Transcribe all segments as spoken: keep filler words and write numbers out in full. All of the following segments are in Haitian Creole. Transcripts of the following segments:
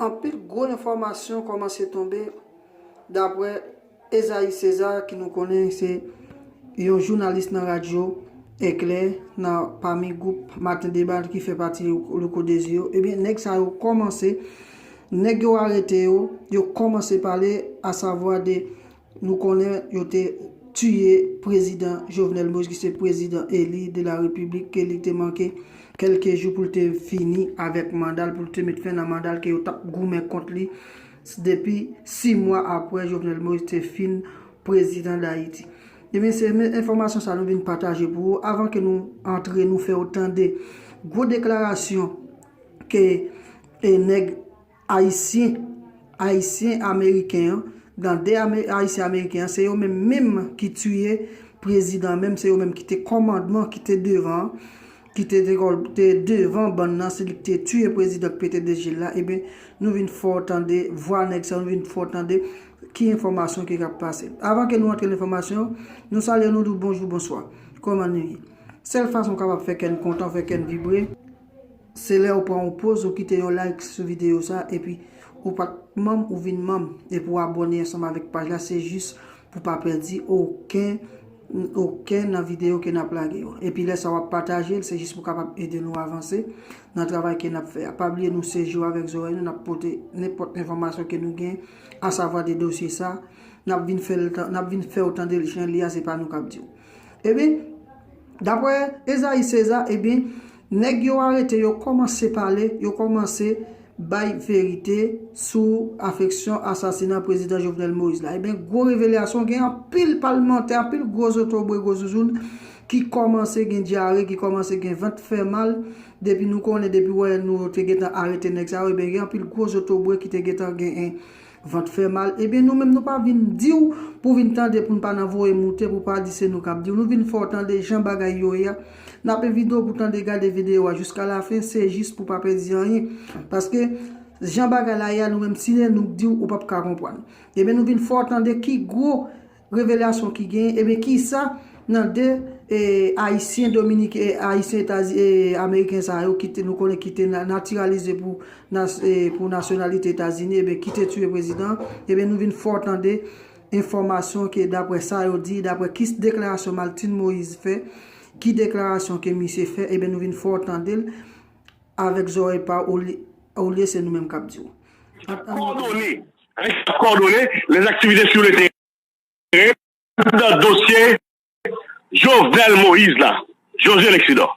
Anpil gwo enfòmasyon kòmanse tonbe, daprè Esaïe César, ki nou konnen se yon jounalis nan radyo Eklè, nan pami gwoup Maten Deba ki fè pati Louko Dezi yo. Ebyen, nèg sa yo kòmanse, nèg yo arete yo, yo kòmanse pale, asavwa de, nou konnen yo te tiye prezidan Jovenel Moïse, ki se prezidan eli de la Repiblik, ke li te manke kèlke jou pou l te fini avèk manda l, pou l te met fen nan manda l, ke yo t ap goumen kont li depi sis mwa apre Jovenel Moïse te fin prezidan Dayiti. Ebyen, se men enfòmasyon sa nou vin pataje pou ou. Avan ke nou antre, nou fè w tande gwo deklarasyon ke, e, nèg ayisyen, ayisyen ameriken an, nan de Ame- ayisyen ameriken an, se yo menm menm ki tiye prezidan, menm se yo menm ki te kòmandman, ki te devan, ki te, te, te devan bann nan, se li ki te tiye prezidan P T D G la. Ebyen, nou vin fè w tande vwa nèg sa, nou vin fè w tande ki enfòmasyon ki ap pase. Avan ke nou antre nan enfòmasyon, nou salye, nou di w bonjou, bonswa. Kòman nou ye? Sèl fason w kapab fè kè n kontan, fè kè n vibre, se lè ou pran yon poz, ou kite yon like sou videyo sa, epi ou pa t manm, ou vin manm, epi ou abòne ansanm avèk paj la, se jis pou pa pèdi okenn, okenn nan videyo ke n ap lage yo. Epi lè sa w ap pataje l, se jis pou kapab ede nou avanse nan travay ke n ap fè a. Pa bliye, nou se je w avèk zòrèy nou, n ap pote nenpòt enfòmasyon ke nou gen, asavwa de dosye sa, n ap vin fè l tan- n ap vin fè w tande l jan li a, se pa nou k ap di w. Ebyen, daprè Esaïe César, ebyen, nèg yo arete yo kòmanse pale, yo kòmanse bay verite sou afeksyon asasina prezidan Jovenel Moïse la. Ebyen, gwo revelasyon, gen anpil palmantè, anpil gwo zotobre, gwo zouzoun ki kòmanse gen dyare, ki kòmanse gen vant fè mal. Depi nou konnen, depi wè nou te gentan arete nèg sa yo, ebyen, gen anpil gwo zotobre ki te gentan gen vant fè mal. Ebyen, nou menm, nou pa vin di w pou vin tande, pou n pa nan voye moute, pou pa di se nou k ap di w. Nou vin fè w tande jan bagay yo ye a. N ap envite w pou tande, gade videyo a jiska lafen, se jis pou pa pèdi anyen. Paske jan bagay la ye a, nou menm, si se nou k di w, ou p ap ka konprann. Ebyen, nou vin fè w tande ki gwo revelasyon ki genyen, ebyen, kisa nan de, e, ayisyen dominiken, e, ayisyen etazi- e, ameriken sa yo ki te, nou konnen ki te na- natiralize pou nas- e, pou nasyonalite Etazini, ebyen, ki te tiye prezidan, ebyen, nou vin fè w tande enfòmasyon ke daprè sa yo di, daprè ki deklarasyon Martine Moïse fè, ki deklarasyon ke misye fè, ebyen, nou vin fè w tande l avèk zòrèy pa w, olye, olye se nou menm k ap di w. Kòdone, hein, kòdone les activités sur le terrain nan dosye Jovenel Moïse la, Josué Lexidor.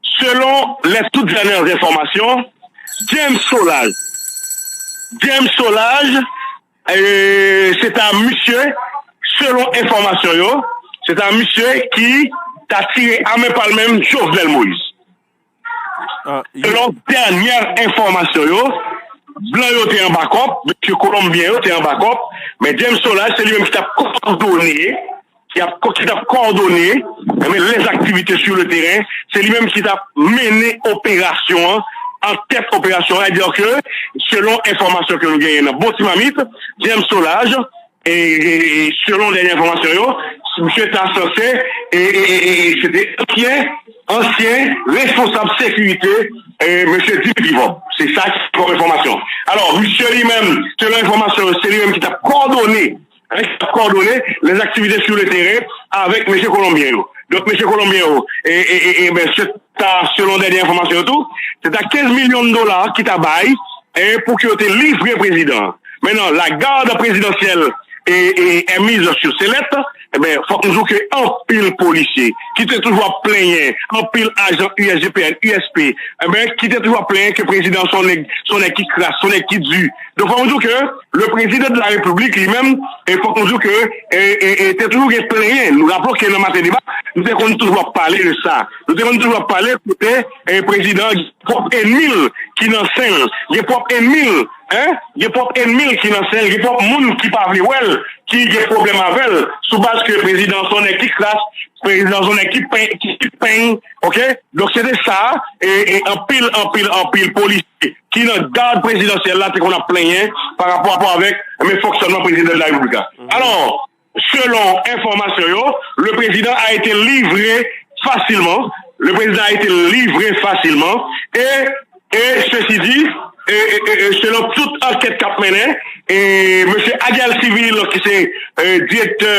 Selon les toutes dernières informations, James Solages, James Solages, e, se ta misye, selon enfòmasyon yo, se ta misye ki ta tire a men pa l menm Jovenel Moïse. Selon dènyè enfòmasyon yo, blan yo te anba kòb, mesye kolonbyen yo te anba kòb, men James Solages, se li menm ki t ap kòdone, ki ap, ki t ap kòdone, enben, les activités sur le terrain, se li menm ki t ap mennen operasyon an, an tèt operasyon an, sètadi ke, selon enfòmasyon ke nou genyen nan Bon Timamit, James Solages, e, e, e selon dènyè enfòmasyon yo, misye ta sanse, e, e, e, e, e se te ansyen, ansyen responsab sekirite, e, mesye Dimitri Vorbe. Se sa ki kòm enfòmasyon. Alò, misye li menm, selon enfòmasyon yo, se li menm ki t ap kòdone, hein, ki t ap kòdone les activités sur le terrain avèk mesye kolonbyen yo. Donk, mesye kolonbyen yo, e, e, e, e, ben, se ta, selon dènyè enfòmasyon yo tou, se ta kenz milyon dola ki ta bay, e, pou ke yo te livre prezidan an. Maintenant, la garde présidentielle est, est, est mise sur sellette. Enben, fòk nou di w ke anpil polisye ki te toujou ap plenyen, anpil ajan U S G P N, U S P, enben, ki te toujou ap plenyen ke prezidan se yon nèg, se yon nèg ki kras, se yon nèg ki di. Donk, fòk nou di w ke le président de la République li menm, e fòk nou di w ke, e, e, e, te toujou gen plenyen. Nou raple w ke nan Maten Deba, nou te konn toujou ap pale de sa. Nou te konn toujou ap pale kote, e, prezidan pwòp ènmi l ki nan sen l, gen pwòp ènmi l, hein, gen pwòp ènmi l ki nan sen l, gen pwòp moun ki pa vle wè l, ki gen pwoblèm avè l, sou baz ke prezidan se yon nèg ki kras, prezidan se yon nèg ki pen, ki, ki peny, oke? Donk, se te sa, e, e anpil, anpil, anpil polisye ki nan gad prezidansyèl la te konn ap plenyen pa rapò, rapò avèk, men, fonksyònman prezidan de la repiblik la. Alò, selon enfòmasyon yo, le président a été livré facilement. Le président a été livré facilement. E E sesi di, e, e, e, e, selon tout ankèt k ap mennen, e mesye Adjel Civil, ki se, e, direktè,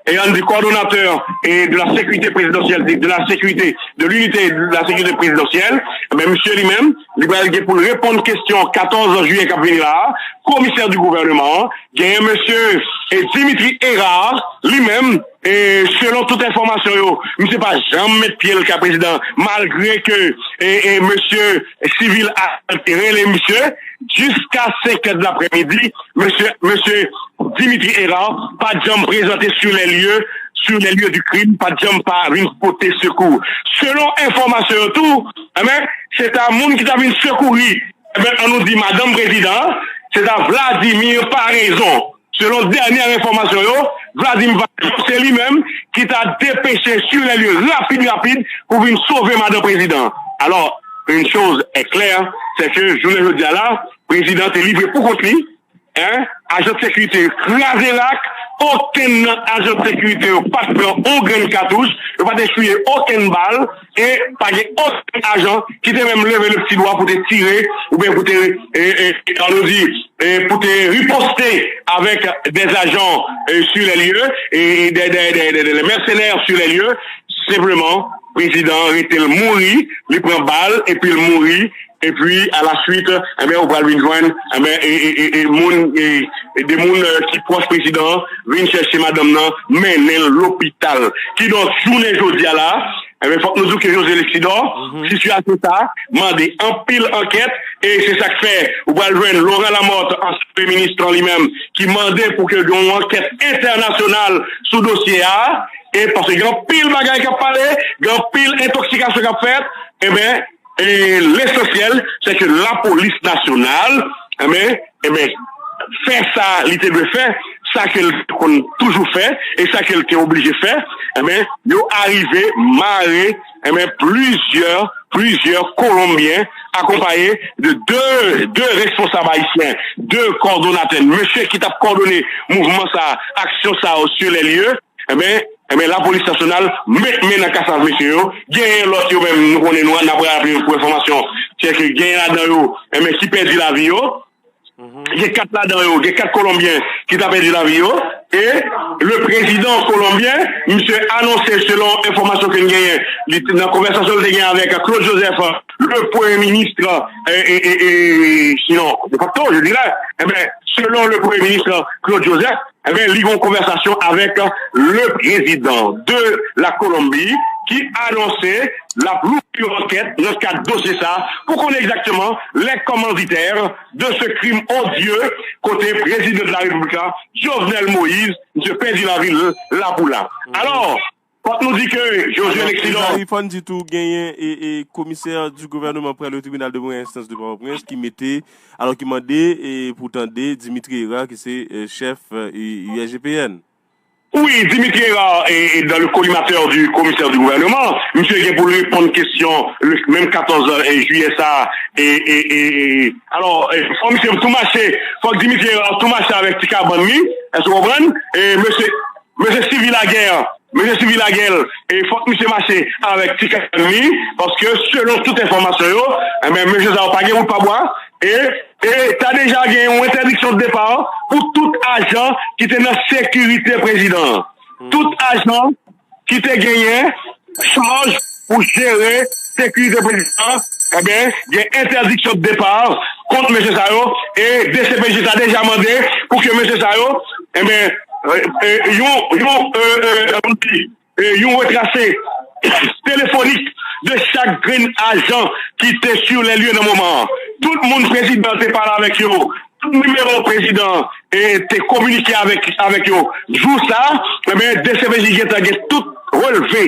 e ann di kòdonatè, e de la sécurité présidentielle, de, de la sécurité, de l'unité de la sécurité présidentielle, men misye li menm, li pral gen pou l reponn kesyon katòz jiyè k ap vini la a, komisè di gouvènman an, genyen mesye, e, Dimitri Hérard, li menm, e selon tout enfòmasyon yo, misye pa janm met pye l kay prezidan, malgre ke, e, e mesye Civil a rele misye, jiska senk è de laprèmidi, mesye, mesye Dimitri Hérard pa t janm prezante sur les lieux, sur les lieux du crime, pa t janm pa vin pote sekou. Selon enfòmasyon yo tou, enben, se ta moun ki ta vin sekouri, enben, an nou di madanm prezidan, se ta Vladimir Paraison. Selon dènyè enfòmasyon yo, Vladimir Paraison, se li menm ki ta depeche sur les lieux rapid, rapid pou vin sove madanm prezidan. Alors, une chose est claire, c'est que jounen jodi a la, prezidan te livre pou kont li, en, ajan de sekirite yo kraze rak, okenn nan ajan de sekirite yo pa t pran on grenn katouch, yo pa t eswiye okenn bal, e pa gen okenn ajan ki te menm leve le pti dwa pou te tire, oubyen pou te, e, e, an nou di, e, pou te riposte avec des agents, e, sur les lieux, e des, des, des, des, des mercenaires sur les lieux, senpleman, prezidan an rete l mouri, li pran bal, epi l mouri, epi a la suite, enben, ou pral vin jwenn, enben, e, e, e, e moun, e, e de moun, e, ki pwòch prezidan an vin chèche madanm nan, mennen l lopital. Kidonk, jounen jodi a la, enben, fòk nou di w ke José Lexidor, sitiyasyon sa a mande anpil ankèt, e se sa k fè ou pral jwenn Laurent Lamothe, ansyen premye minis lan li menm, ki mande pou ke gen yon ankèt entènasyonal sou dosye a, e paske gen anpil bagay k ap pale, gen anpil entoksikasyon k ap fèt, enben, e lesansyèl, se ke lapolis nasyonal, enben, enben, fè sa li te dwe fè, sa ke l te konn toujou fè, e sa ke l te oblije fè, enben, yo arive mare, enben, plizyè, plizyè Kolonbyen, akonpaye de de, de responsab ayisyen, de kòdonatè, mesye ki t ap kòdone mouvman sa, aksyon sa yo sur les lieux, enben, enben, lapolis nasyonal met men nan kasaj mesye yo. Genyen lòt yo menm, nou konnen nou, n ap raple pou enfòmasyon, se ke genyen ladan yo, enben, ki pèdi lavi yo. Gen kat ladan yo, gen kat Kolonbyen ki ta pèdi lavi yo. E le prezidan kolonbyen, misye anonse, selon enfòmasyon ke n genyen, li, nan konvèsasyon li te genyen avèk Claude Joseph, le premye minis, e, e, e, e, sinon, de facto, je dirais, enben, selon le premye minis Claude Joseph, enben, li gen yon konvèsasyon avèk le prezidan de la Kolonbi ki anonse l ap louvri yon ankèt nan kad dosye sa a pou konnen egzakteman les commanditaires de ce crime odieux kote prezidan de la Repiblik la, Jovenel Moïse, misye pèdi lavi l la pou la. Alò, fòk nou di ke José Alò, Lexidor Ezayi, fò n di tou genyen e, e komisè di gouvènman prè le tribinal de première instance de Pòtoprens ki mete, alò ki mande e pou tande Dimitri Hérard ki se e, chèf e, U S G P N. Wi, Dimitri Hérard e, e dans le collimateur du commissaire du gouvernement, misye gen pou l reponn kesyon le menm katòz jiyè sa a, e, e, e, e, alò, e, fò misye tou mache, fòk Dimitri Hérard tou mache avèk ti kabann li, èske w konprann? E mesye, mesye Sylvie Laguerre, mesye Sylvie Laguerre, e fòk misye mache avèk ti kabann li, paske selon tout enfòmasyon yo, enben, mesye sa yo pa gen wout pa bwa, e, e ta deja gen yon entèdiksyon de depa pou tout ajan ki te nan sekirite prezidan an. Tout ajan ki te genyen chaj pou jere sekirite prezidan an, enben, gen entèdiksyon de depa kont mesye sa yo, e D C P J ta deja mande pou ke mesye sa yo, enben, e, e, yon, yon, e, e, e, yon retrase telefonik de chak grenn ajan ki te sur les lieux nan moman an. Tout moun prezidan te pale avèk yo, tout nimewo prezidan e te kominike avèk, avèk yo. Jou sa, enben, D C P J gentan gen tout relve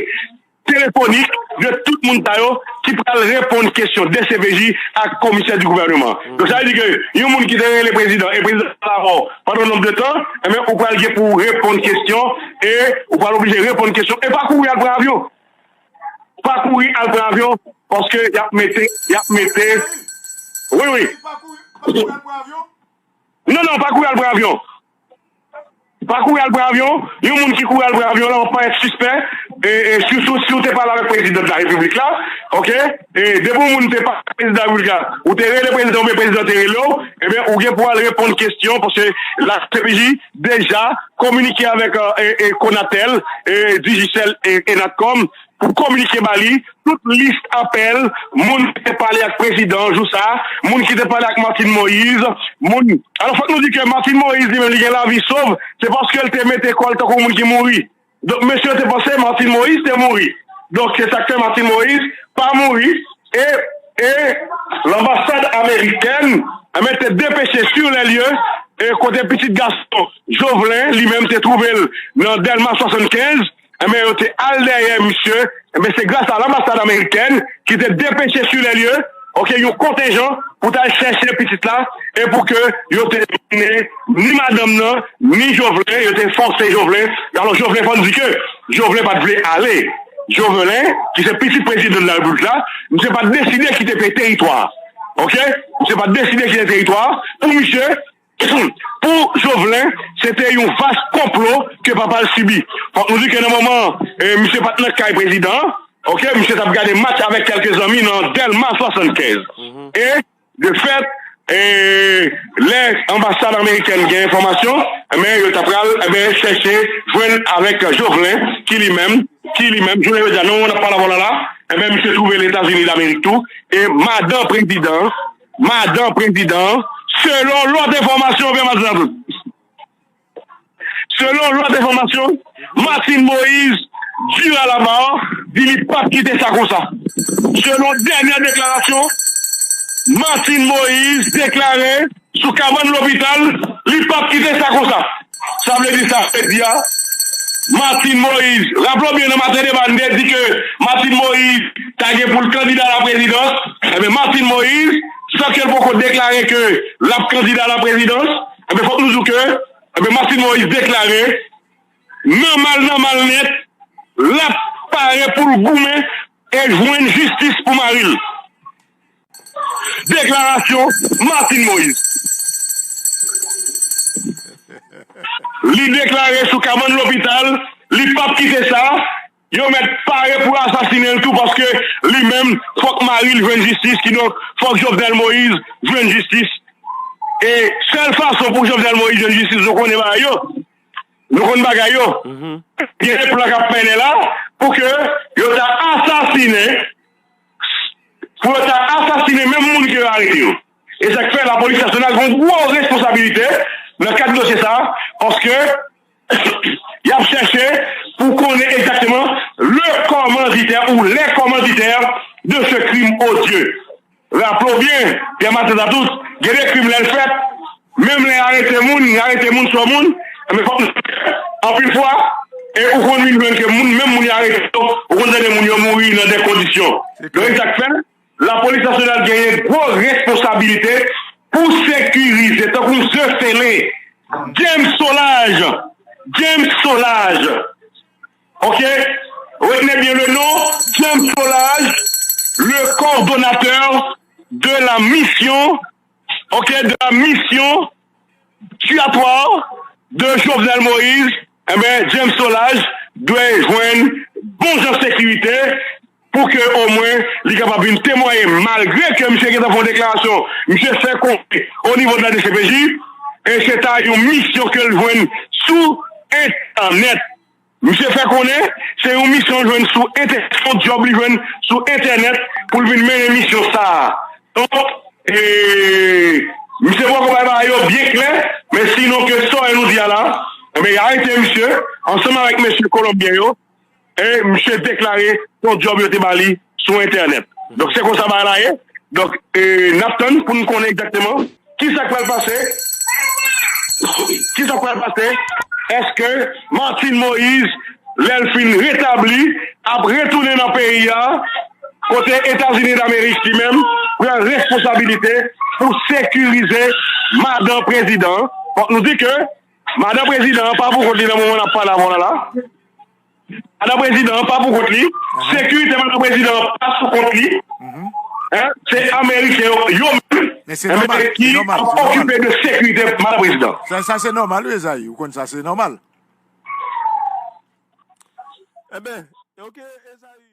telefonik de tout moun sa yo ki pral reponn kesyon D C P J ak komisè di gouvènman. Donk, sa vle di ke yon moun ki te rele prezidan, e prezidan pa la mò pandan nonb de tan, enben, ou pral gen pou reponn kesyon, e ou pral oblije reponn kesyon, e pa kouri al pran avyon. Pa kouri al pran avyon, paske y ap mete, y ap mete. Wi, wi. Non, non, pa kouri al pran avyon. Pa kouri al pran avyon. Yon moun ki kouri al pran avyon la, w ap parèt sispè. E, e, sitou si w te pale avèk prezidan de la repiblik la, oke? E depi yon moun te pale ak prezidan de la repiblik la, ou te rele prezidan oubyen prezidan te rele w, ebyen, ou gen pou al reponn kesyon, paske la D C P J deja kominike avèk, e, e, Conatel, e, Digicel, e, e Natcom, pou kominike ba li tout lis apèl moun ki te pale ak prezidan jou sa, moun ki te pale ak Martine Moïse, moun. Alò, fòk nou di ke Martine Moïse, li menm, li gen lavi sov, se paske l te mete kò l tankou moun ki mouri. Donk, mesye yo te panse Martine Moïse te mouri. Donk, se sa k fè Martine Moïse pa mouri. E, e lanbasad amerikèn, enben, te depeche sur les lieux, e kote pitit gason Jovelin, li menm, te twouve l nan Dèlma swasannkenz, enben, yo te al dèyè misye, enben, se gras a lanbasad amerikèn ki te depeche sur les lieux, oke, yon kontenjan pou t al chèche pitit la, e pou ke yo te mennen ni madanm nan, ni Jovelin, yo te fòse Jovelin. Alò, Jovelin, fò n di ke Jovelin pa t vle ale. Jovelin, ki se pitit prezidan de la repiblik la, misye pa t deside kite peyi teritwa a. Oke? Misye pa t deside kite teritwa a. Pou misye, pou Jovelin, se te yon vas konplo ke papa l sibi. Fòk nou di ke nan moman, e, misye pa t nan kay prezidan an, oke, misye t ap gade match avèk kèlke zanmi nan Dèlma swasannkenz. E, de fèt, e, lè anbasad amerikèn gen enfòmasyon, enben, yo ta pral, enben, chèche jwenn avèk Jovelin, ki li menm, ki li menm, jounen jodi a, nan moman n ap pale avè w la la, enben, misye twouve l Etazini Damerik tou, e madan prezidan, madan prezidan, selon lòt enfòmasyon, oubyen madan tout. Selon lòt enfòmasyon, Martine Moïse, Durand-Labarre, di li p ap kite sa konsa. Selon dènyè deklarasyon, Martine Moïse deklare sou kabann lopital, li p ap kite sa konsa. Sa vle di sa, vle di a, Martine Moïse, raple w byen nan maten deba, n te di ke Martine Moïse ta gen pou l kandida a la prezidans. Ebyen, Martine Moïse, san ke l poko deklare ke l ap kandida a la prezidans, ebyen, fòk nou di w ke Ebyen, Martine Moïse deklare, nan mal, nan mal nèt, l ap pare pou l goumen e jwenn jistis pou mari l. Deklarasyon Martine Moïse. Li deklare sou kabann lopital, li p ap kite sa, yo mèt pare pou asasinen l tou, paske li menm, fòk mari l jwenn jistis, kidonk, fòk Jovenel Moïse jwenn jistis. E sèl fason pou Jovenel Moïse jwenn jistis, nou konnen bagay yo. Nou konn bagay yo. Gen de plan k ap mennen la pou ke yo ta asasinen, pou yo ta asasinen menm moun ke yo arete yo. E sa k fè lapolis nasyonal gen yon gwo responsabilite nan kad dosye sa a, paske y ap chèche pou konnen egzakteman le commanditaire ou les commanditaires de ce crime odieux. Raple w byen, Pierre Martin Tatout, gen de krim lè l fèt, menm lè y arete moun, y arete moun sou moun, men fòk nou, anpil fwa, e ou konn vin jwenn ke moun, menm moun y arete yo, ou konn tande moun yo mouri nan de kondisyon. Donk, e sa k fè, lapolis nasyonal genyen gwo responsabilite pou sekirize, tankou m sele, James Solages, James Solages, ok, retenez bien le nom, James Solages, le coordonnateur de la mission, ok, de la mission tuatoire de Jovenel Moïse, enben, James Solages dwe jwenn bon jan sekirite pou ke omwen li kapab vin temwaye, malgre ke misye gentan fè yon deklarasyon, misye fè konnen o nivo de la D C P J, e se ta yon misyon ke l jwenn sou entènèt. Misye fè konnen se yon misyon l jwenn sou entè-, se yon djòb li jwenn sou entènèt pou l vin mennen misyon sa a. Donk, e, misye poko bay bagay yo byen klè, men sinon ke sa nou di a la, enben, y arete misye ansanm avèk mesye kolonbyen yo, e misye deklare se yon djòb yo te ba li sou entènèt. Donk, se konsa bagay la ye. Donk, e, n ap tann pou n konnen egzakteman kisa k pral pase? Kisa k pral pase? Èske Martine Moïse, lè l fin retabli, ap retounen nan peyi a, kote Etazini Damerik li menm pran responsabilite pou sekirize madan prezidan an? Fòk nou di ke madan prezidan an pa pou kont li nan moman n ap pale avè w la la. Madan prezidan an pa pou kont li. Sekirite madan prezidan an pa sou kont li. Hein? Se ameriken yo, yo menm, Men se nòmal, se nòmal, se nòmal. Okipe de sekirite madan prezidan. Sa, sa se nòmal, wi, Ezayi. Ou konn sa, se nòmal. Enben, ok, Ezayi.